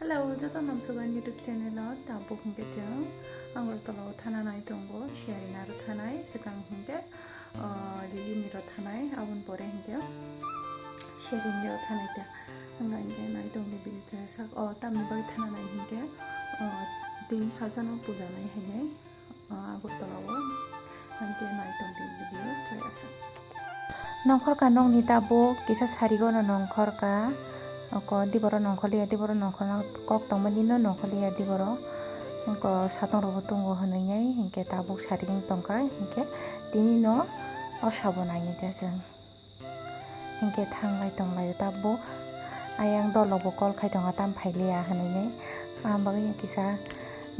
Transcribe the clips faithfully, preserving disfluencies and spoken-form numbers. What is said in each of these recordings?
Hello, joto namsukha YouTube channel o. Tabuk hinkhe chwng Agartala o thana nai tongo, Siyari naro thanai, swkang hinkhe, ah, Lily niro thanai, aboni pore hinkhe Siyari niro thanai ta. Hwnba hinkhe nai tongdi video chaya sak, o tamni bagwi thana nai hinkhe, ah, tini salsa no puja nai hainai. Ah, Agartala o. Hinkhe nai tongdi video chaya sak. Nongkhorka nokni tabuk kisa sarigo no nongkhorka. Oko diboro nongkhorliya, diboro nongkhorna kok tongmani no nongkhorliya diboro. Oko satong rogo tongo hwnwi nai hinkhe tabuk sarigo tongkha hinkhe tini no o sabo nainai ta chwng. Hinkhe thanglai tonglaio tabuk. Ayang dolokbo call khai tongo, tam phailiya hwnwi nai. Ang bagwi kisa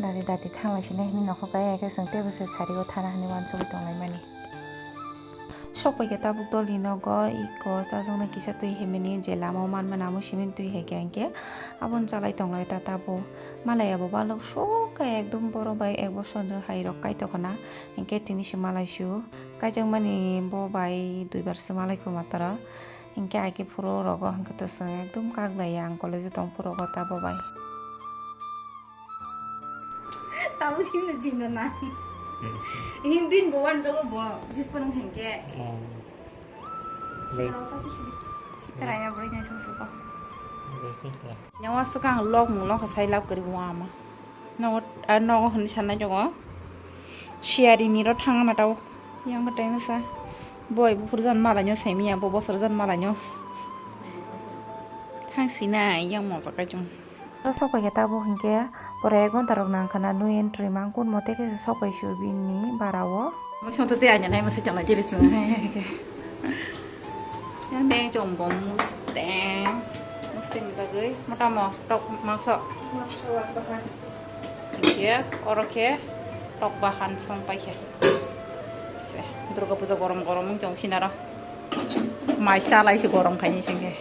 dati dati thanglai sinai hwnwi nokhorka, ya khe chwng teibo se sarigo thana hwnwi uansugwi tonglaimani. Sokpaikha tabuk dolni nogo, iko chajaknai kisa twi himani je lama o manmani amo simi twi hai khe hinkhe aboni chalai tonglaio ta tabuk. Malai abo balok sukha ekdom borok bai ek bosor ni hai rok kaitor khna hinkhe tini se malai su. Kaijakmani bo bai duibar se malai kho mataro. Hinkhe ai khe phuru rogo hinkhe to chwng ekdom kak laiya ang college o tong phuru rogo ta bo bai. Tamo sino jino na. Ini bin bo wan jogo bo jis parang hinkhe. Oh. Bai. Sitara ya bro ini sung suko. Bai sung kala. Nyawa swkang lok mung lok sai lab kari bo ama. Nogo, ah, nogo hwnwi sanai tongo. Siyari niro thang ama tao. Yang bo time sa. Boi buphur jan malainyo saimiya, bo bosor jan malainyo. Thang sinai, yang moja kai chung. Sok pai khe tabuk hinkhe pore ek ghonta rok nang khana no entry mang kun mote khe sok pai su bini bara o. Mo song to te anya nai mo se chana jeri sung. Yang deng chong bom musteng. Musteng ni bagwi motamo tok mangso. Mangso wan bahan. Khe oro khe tok bahan song pai khe. Se Durga puja gorom gorom wng chong sinaro. Mai salai se gorom khaini singkhe.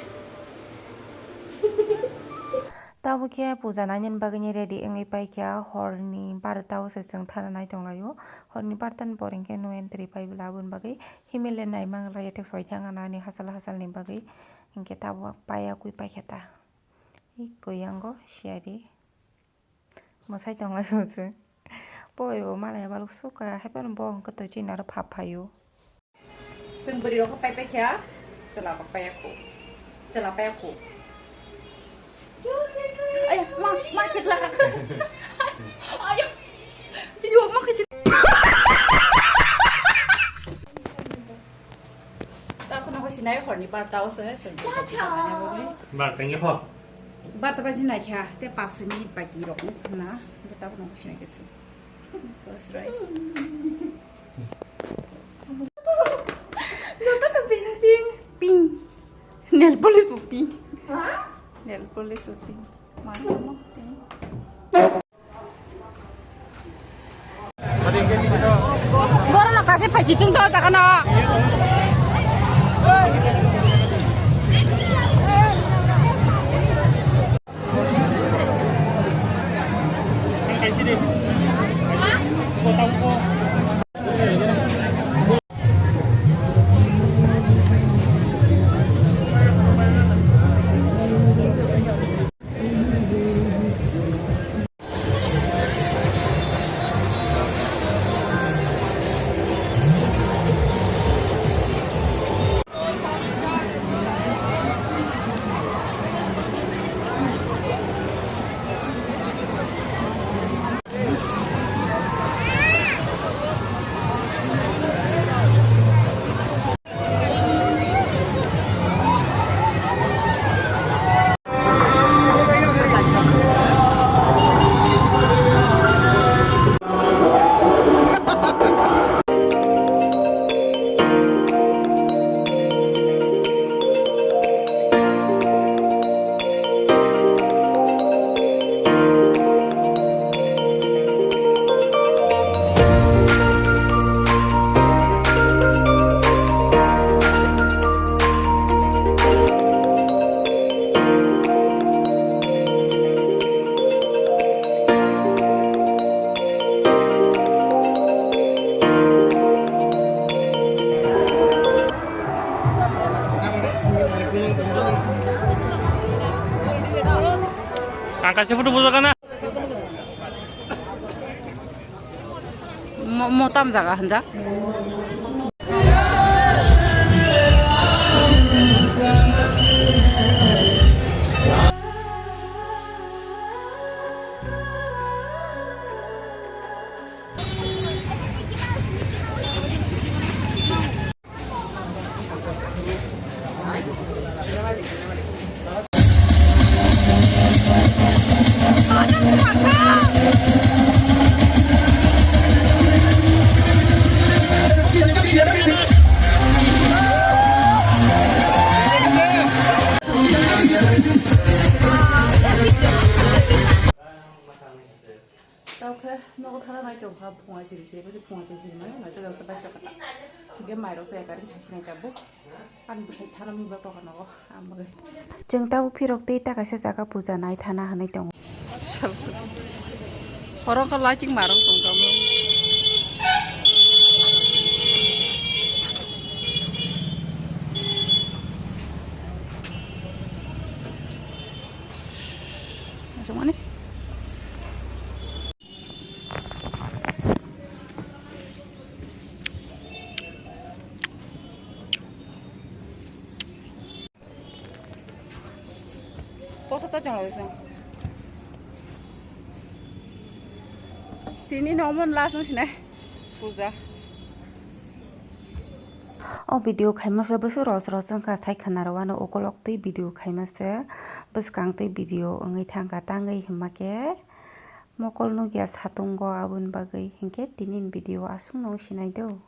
Tabuk khe puja nainani bagwi ready wngwi pai khe horni barota o se chwng thana nai tong laio. Horni barota ni pore khe no entry pai bwla aboni bagwi. Himile naimang lai ethek soi thang ani hachal hachal ni bagwi hinkhe tabuk paiya kui paikha ta. Iko yango siyari mwsai tong lai se. Boi bo malai balok sukha haiphano bo hwnkhe to chini aro phap phaio. Chwng bwrwi rok pai paikha chwla rok paiya khu. Chwla paiya khu. Ay, ma, ma, chwla kha. Ay, video ma kha. Ta khuna ho sinai horni barta o se, se. Barta ngi ho. Barta baji nai kha, te pas minute baki rok na. Ta khuna ho sinai khe. Bas rai. Joto to pink, pink. Pink. Nail polish bo pink. Ha? Nail polish bo pink. Mai mo pink. Borok no kasi phaisi tong to jaga no. Ang kaisa photo bujak na. Mo, mo tam jaga hanjak. Tao khe nogo thana nai tong kha, phunga siri siri, bwswk phunga siri siri mano, nai tong kha bwswk bwswk kata. Hingke mairok se ekari thai sinai tabuk. Ani bwsai thana mung jak tong kha nogo, ang bagwi. Chwng tabuk phirok tei ta kaisa jaga puja nai thana hwnwi tongo. Oro khe lighting mairok tong tamo. Aswk mani. Posa ta chwng rw chwng. Tini no mon last wng sinai puja. O video khaima se bwswk ros ros wngkha, sai khwna rw ano ukolok twi video khaima se, bwskang twi video wngwi thangkha, tangwi hwnma khe mokol nukya satungo, aboni bagwi hinkhe tini ni video aswk no sinai do.